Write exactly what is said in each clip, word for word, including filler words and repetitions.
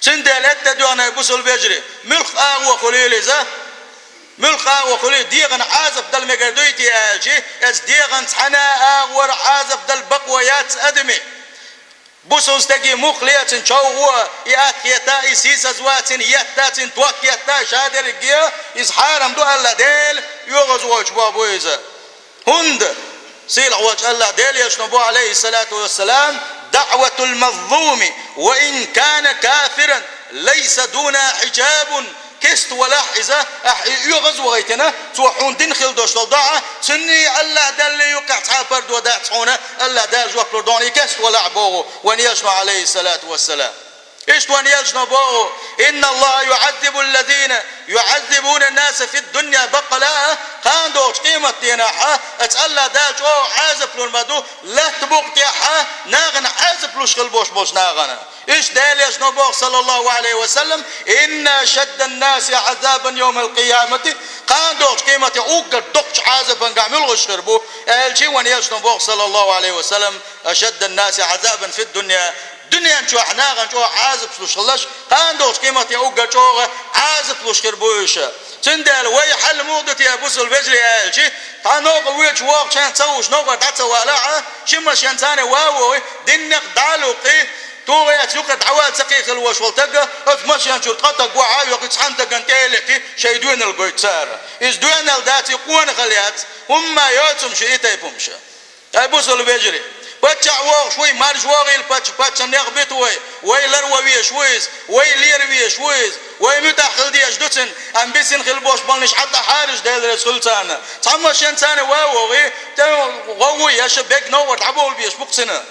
Цундела аьтта дуьхьа, бусалба вежарий, муьлха агӀо хуьлийла иза, муьлха агӀо хуьлийла, дегӀана Ӏазап дала мегар дуй те аьлча, иза дегӀана цхьана агӀор Ӏазап дала бакъо яц адаме. Бусалба стаге мух лецина чӀоагӀо, и атта хета, и сийсаз вацина, етта цунна ток етта, ша дерриге, иза хьарам ду АллахӀ Дела, оьгӀазвойтуш боху иза. ХӀунда? Сийлахь волчу АллахӀ Делан Элчано боху, Ӏалайхиссалату вассалам: «ДаӀватул мазлуми ва ин кана кафиран лайса дуна хьиджабун». Кеста валахь иза, ахь и оьгӀаз вахийтина, цо хьуна дина хила долуш долу доӀа, цуьнний АллахӀ Далла юккъехь цхьа а пардо дац хьуна, АллахӀ Дала жоп лур ду хьуна, и кеста валахь боху вайн Элчано, Ӏалайхиссалату вассалам. Иштта вайн Элчано боху: «Инна Аллаха юӀаззибу ллазина юӀаззибуна ннаса фид дунья». Баккъала а, кхана долчу къематденахь а, аса АллахӀ Дала чӀогӀа Ӏазап лур ма ду, латта букъа тӀехь а нахана Ӏазап луш хила бош болчу нахана. Иштта Делан Элчано боху, саллаллаху Ӏалайхи ва саллам: «Инна ашадда ннаси Ӏазабан йовмал къиямати». Кхана долчу къематехь уггар доккхачу Ӏазапангахь муьлхаш хир бу, аьлча вайн Элчано боху, саллаллаху Ӏалайхи ва саллам: «Ашадда ннаси Ӏазабан фид дунья». Дуьнен чохь нахана чӀогӀа Ӏазапаш луш хилалаш, кхана долчу къематехь уггар чӀогӀа Ӏазап луш хир бу уьш. Цундела вай хьал муха ду те, бусалба вежарий, аьлча, цхьа новкъа воьдуш вогӀучу хенахь ца хууш новкъа дӀа ца валахь а, ши машен царна ван а вогӀий, диннех дӀа а луккхий, туху эца юккъе дӀавала ца кхин хила вош волу таг, оцу машен чуьра ткъа таг вахьа а векъий, цхьана тагана тӀе а летий, шайн доьналла гойту цара. Иза доьналла дац, и къонахалла яц, хӀумма йоцу хӀума шу и тайпа хӀума шу. Ай, бусалба вежарий, паччахь вогӀуш вуй, маржа вогӀийла паччахь, паччахьан нех бита вай, вай ларван везаш ву иза, вай лера везаш ву иза, вай муьтӀахь хила дезаш ду цуьнан, амма бисина хила бош болниш хьан тӀехьараш, Дела реза хуьлу царна. Цхьа машен царна ван а вогӀий, тӀе гӀовгӀа еш, бега новкъара дӀабовла безаш бу-кх цуьнан.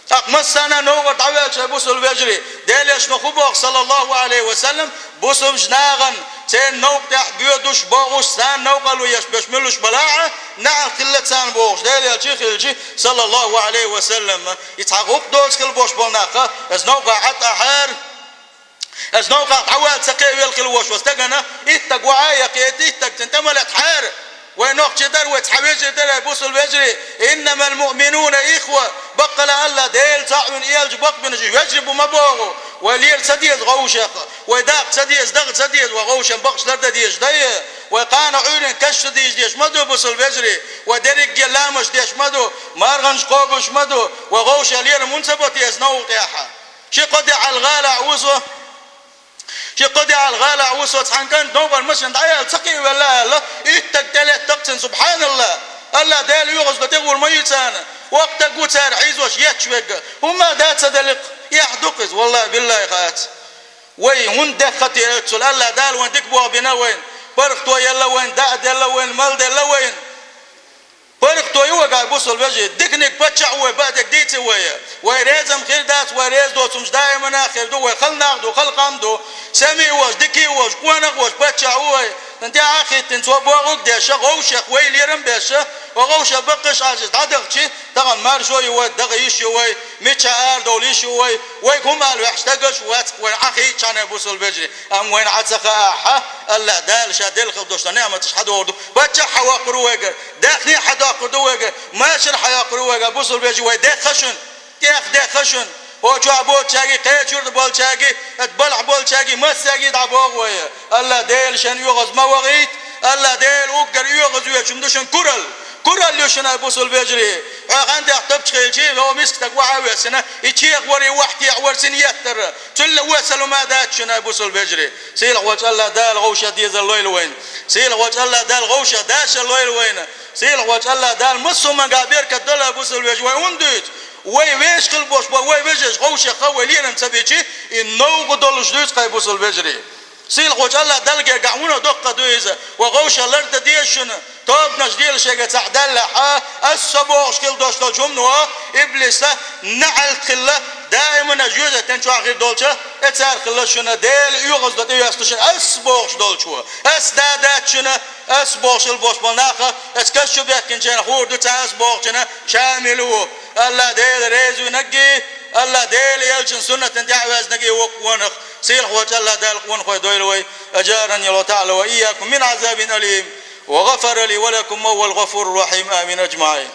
ТӀаккха массарна а новкъара дӀаваьлча, ай, бусалба вежарий, Делан Элчано хӀун боху, саллаллаху Ӏалайхи ва саллам, бусалбачу нахана, церан новкъа тӀехь боьдуш, богӀуш, царна новкъарло еш берш муьлш балахь а, неӀалт хилла царна бохуш, Делан Элча хилча, саллаллаху Ӏалайхи ва саллам, и цхьа гӀуллакх доцу хила бош болу нах, аса новкъа Ӏа тӀахьара, аса новкъа дӀавала ца кхевелла хила вош волу стагана, итт таг ван а яккхий, итт таг цуьнан тӀе ма летахьара. Вай нохчий дара, вай цхьа вежарий дара, ай, бусалба вежарий, «Иннамал муъминуна ихва», баккъала а АллахӀ Дела цхьаъ вина, и аьлча бакъбинарш вежарий бу ма боху. Вай лера ца деза гӀовшех, вай даккха ца деза, даха ца деза, вай гӀовшан бакъаш лардан дезаш дай. Вай кхана Ӏуьйранна каш ца дийша дезаш ма ду, бусалба вежарий, вай дерриге а ламазаш деш ма ду, марханаш кхобуш ма ду, вай гӀовшех лерам хӀунда ца бо те аса новкъа тӀехь? Ши-кхо де Ӏалгала а ву со, ши-кхо де Ӏалгала а ву со, цхьана кӀанта новкъара машен дӀаяьлла ца кхиавелла аьлла, итт таг тӀелетта-кх цуьнан, субхьаналлахӀ! АллахӀ Дела оьгӀазло тӀе гӀур ма ю царна, воккха таг ву цара хьийзош етташ верг, хӀумма а дац ца делла-кх, эхь ду-кх иза, валлахӀи, биллахӀи, хац. Вай хӀунда дехха те оццул? АллахӀ Дала вайн дика болх бина вайна, паргӀато елла вайна, даа делла вайна, мала делла вайна. ПаргӀато ю вайга, бусалба вежарий, диканиг паччахь ву вай, баьдерг дийци вай. Вай реза-м хир дац, вай реза доцу хӀумнаш даимана а хир ду, вай хала нах ду, хала къам ду. Сами а волуш, дика а волуш, къонах а волуш паччахь ву вай. Цунна тӀехь а хӀиттина, цо бохург деш, гӀовшех вай лерам беш, вай гӀовшех баккхийш Ӏаш иза дӀадахчи, тахана маршо ю вай, даха йиш ю вай, миччахьа арадовла йиш ю вай, вайга хӀума ала ваьхьаш дагаш вац, вай Ӏа хиъчхьана, бусалба вежарий. Амма вайна Ӏа ца хаахь, АллахӀ Дала Ша делла хила долуш долу неӀматаш хьадохур ду. Паччахь хьайоккхур ву вайгара, даьхни хьайоккхур ду вайгара, машар хьайоккхур ву вайгара, бусалба вежарий, вай дехха шуна, тӀех дехха шуна. ХӀокху чохь болчаьргий, кхечу юьртахь болчаьргий, ат балхьа болчаьргий, массаьргий дӀабоху вай. АллахӀ Дела шен оьгӀаз ма вахийта, АллахӀ Дела уггар оьгӀаз оьцуш ма ду шуна куралла. Куралла ю шуна, бусалба вежарий. Хьо хан тӀехь тапча хилчий, хьо миска стаг вахьа а вессина, и чехавари, вахьтехавари цуьнан еттара. Цуьнан весалла ма дац шуна, бусалба вежарий. Сийлахь волчу АллахӀ Дала гӀовшех дезар лойла вайна. Сийлахь волчу АллахӀ Дала гӀовшех дашар лойла вайна. Сийлахь волчу АллахӀ Дала массо а хӀуманга беркат дойла, бусалба вежарий, вай хӀунда дуьйцу? Вай вешан хила бош бу, вай вежарий гӀовшех вай лерам ца бичи, и новкъа долуш дуьйцу-кх, ай, бусалба вежарий. Сийлахь волчу АллахӀ Далла гергахь вуно доккха ду иза, вай гӀовшех лардан деза шуна. Тобанаш лела шайга цхьаъ даьллехь а, ас со бохуш хила долуш долчу хӀумано иблиса неӀалт хилла, даимана жоьжахатин чохь хир долча, и цара хилла шуна, Дела оьгӀазло тӀейоьсна шуна, ас бохуш долчо. Ас да дац шуна, ас бохуш хила бош болу нах, ас каш чу бехкинчарна хуур ду цхьа ас бохучунна шамил ву. АллахӀ Дела реза винаргий, АллахӀ Дела Элчан суннатана тӀаьхьаваьзнаргий воккха вонах. Сийлахь волчу АллахӀ Дала къонахой дойла вай. أجارني الله تعالى وإياكم من عذاب أليم، وغفر لي ولكم وهو الغفور الرحيم. آمين أجمعين.